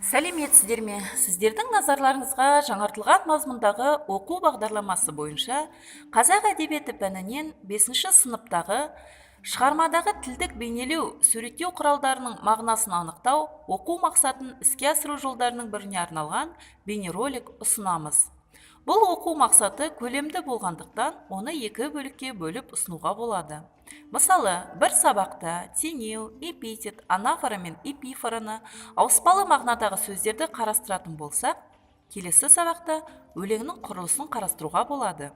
Сәлеметсіздер ме! Сіздердің назарларыңызға жаңартылған мазмұндағы оқу бағдарламасы бойынша қазақ әдебиеті пәнінен бесінші сыныптағы шығармадағы тілдік бейнелеу, суреттеу құралдарының мағынасын анықтау оқу мақсатын іске асыру жолдарының біріне арналған бейнеролик ұсынамыз. Бұл оқу мақсаты көлемді болғандықтан, оны екі бөлікке бөліп ұсынуға болады. Мысалы, бір сабақта теңеу, эпитет, анафора мен эпифораны, ауыспалы мағынадағы сөздерді қарастыратын болсақ, келесі сабақта өлеңнің құрылысын қарастыруға болады.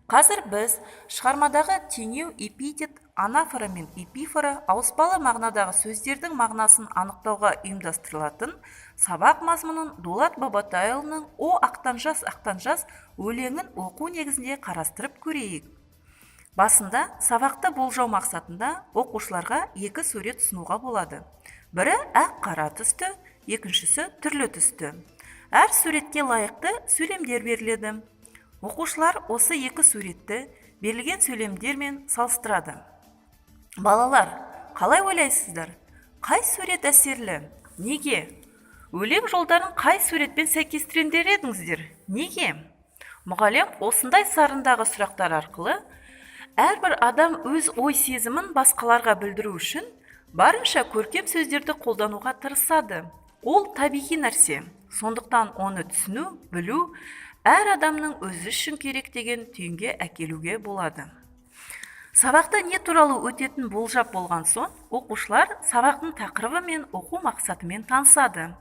Қазір біз шығармадағы теңеу, эпитет, анафора мен эпифора, ауыспалы мағынадағы сөздердің мағынасын анықтауға ұйымдастырылатын сабақ мазмұнын Дулат Бабатайұлының «О, ақтан жас, ақтан жас» өлеңін оқу негізінде қарастырып көрейік. Басында сабақты болжау мақсатында оқушыларға екі сурет ұсынуға болады: бірі ақ қара түсті, екіншісі түрлі түсті. Әр суретке лайықты сөйлемдер беріледі. Оқушылар осы екі суретті берілген сөйлемдермен салыстырады. Балалар, қалай ойлайсыздар, қай сурет әсерлі? Неге? Өлең жолдарын қай суретпен сәйкестірер едіңіздер? Неге? Мұғалім осындай сарындағы сұрақтар арқылы әрбір адам өз ой сезімін басқаларға білдіру үшін барынша көркем сөздерді қолдануға тырысады. Ол табиғи нәрсе. Сондықтан оны түсіну, білу әр адамның өзі үшін керек деген түйінге әкелуге болады. Сабақта не туралы өтетін болжап болған соң, оқушылар сабақтың тақырыбы мен оқу мақсатымен танысады.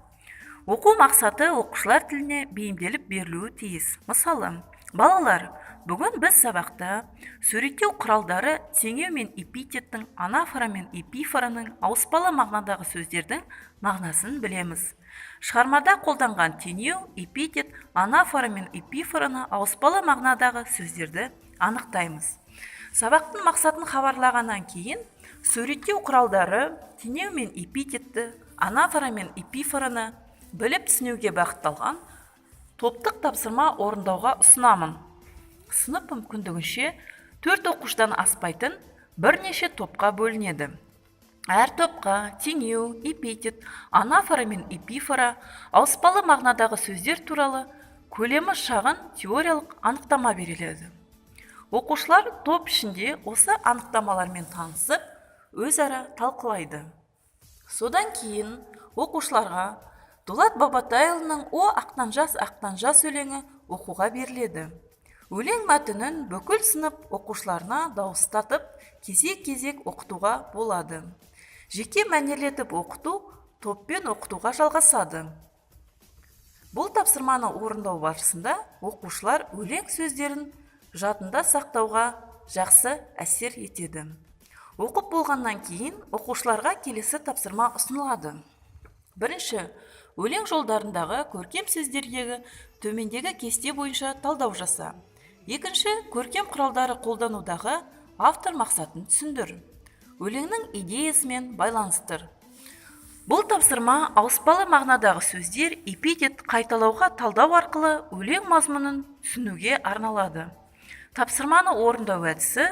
Оқу мақсаты оқушылар тіліне бейімделіп берілуі тиіс. Мысалы, балалар, бүгін біз сабақта суреттеу құралдары теңеу мен эпитеттің, анафора мен эпифораның, ауыспалы мағынадағы сөздердің мағынасын білеміз. Шығармада қолданған теңеу, эпитет, анафора мен эпифораны, ауыспалы мағынадағы сөздерді анықтаймыз. Сабақтың мақсатын хабарлағаннан кейін суреттеу құралдары теңеу мен эпитетті, анафора мен эпифораны біліп түсінуге бағытталған топтық тапсырма орындауға ұсынамын. Сынып мүмкіндігінше төрт оқушыдан аспайтын бірнеше топқа бөлінеді. Әр топқа теңеу, эпитет, анафора мен эпифора, ауыспалы мағынадағы сөздер туралы көлемі шағын теориялық анықтама беріледі. Оқушылар топ ішінде осы анықтамалармен танысып, өзара талқылайды. Содан кейін оқушыларға Дулат Бабатайұлының «О, ақтан жас, ақтан жас» өлеңі оқуға беріледі. Өлең мәтінін бүкіл сынып оқушыларына дауыстатып, кезек-кезек оқытуға болады. Жеке мәнерлетіп оқыту топпен оқытуға жалғасады. Бұл тапсырманы орындау барысында оқушылар өлең сөздерін жадында сақтауға жақсы әсер етеді. Оқып болғаннан кейін оқушыларға келесі тапсырма ұсынылады. Бірінші, өлең жолдарындағы көркем сөздердегі төмендегі кесте бойынша талдау жаса. Екінші, көркем құралдары қолданудағы автор мақсатын түсіндір, өлеңнің идеясымен байланыстыр. Бұл тапсырма ауыспалы мағынадағы сөздер, эпитет, қайталауға талдау арқылы өлең мазмұнын түсінуге арналады. Тапсырманы орындау әдісі: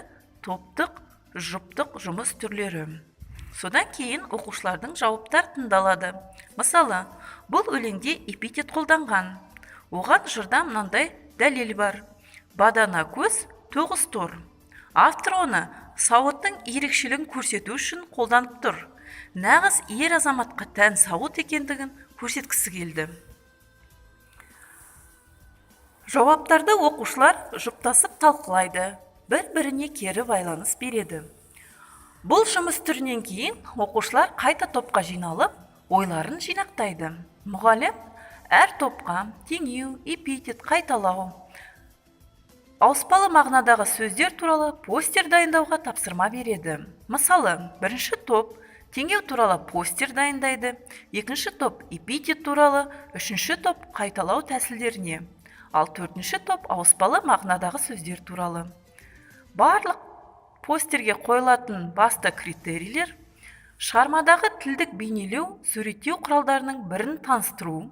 топтық, жұптық жұмыс түрлері. Содан кейін оқушылардың жауаптары тыңдалады. Мысалы, бұл өлеңде эпитет қолданған. Оған жырда мынандай дәлел бар: бадана көз, тоғыз тор. Автор оны сауыттың ерекшелігін көрсету үшін қолданып тұр. Нағыз ер азаматқа тән сауыт екендігін көрсеткісі келді. Жауаптарды оқушылар жұптасып талқылайды, бір біріне кері байланыс береді. Бұл жұмыс түрінен кейін оқушылар қайта топқа жиналып, ойларын жинақтайды. Мұғалім әр топқа теңеу, эпитет, қайталау, ауыспалы мағынадағы сөздер туралы постер дайындауға тапсырма береді. Мысалы, бірінші топ теңеу туралы постер дайындайды, екінші топ эпитет туралы, үшінші топ қайталау тәсілдеріне, ал төртінші топ ауыспалы мағынадағы сөздер туралы. Барлық постерге қойылатын басты критерийлер: шығармадағы тілдік бейнелеу, суреттеу құралдарының бірін таныстыру,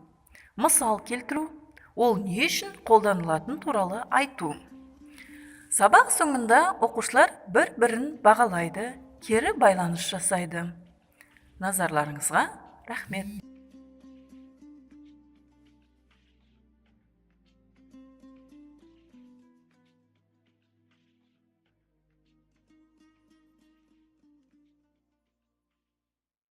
мысал келтіру, ол не үшін қолданылатын туралы айту. Сабақ соңында оқушылар бір-бірін бағалайды, кері байланыс жасайды. Назарларыңызға рахмет!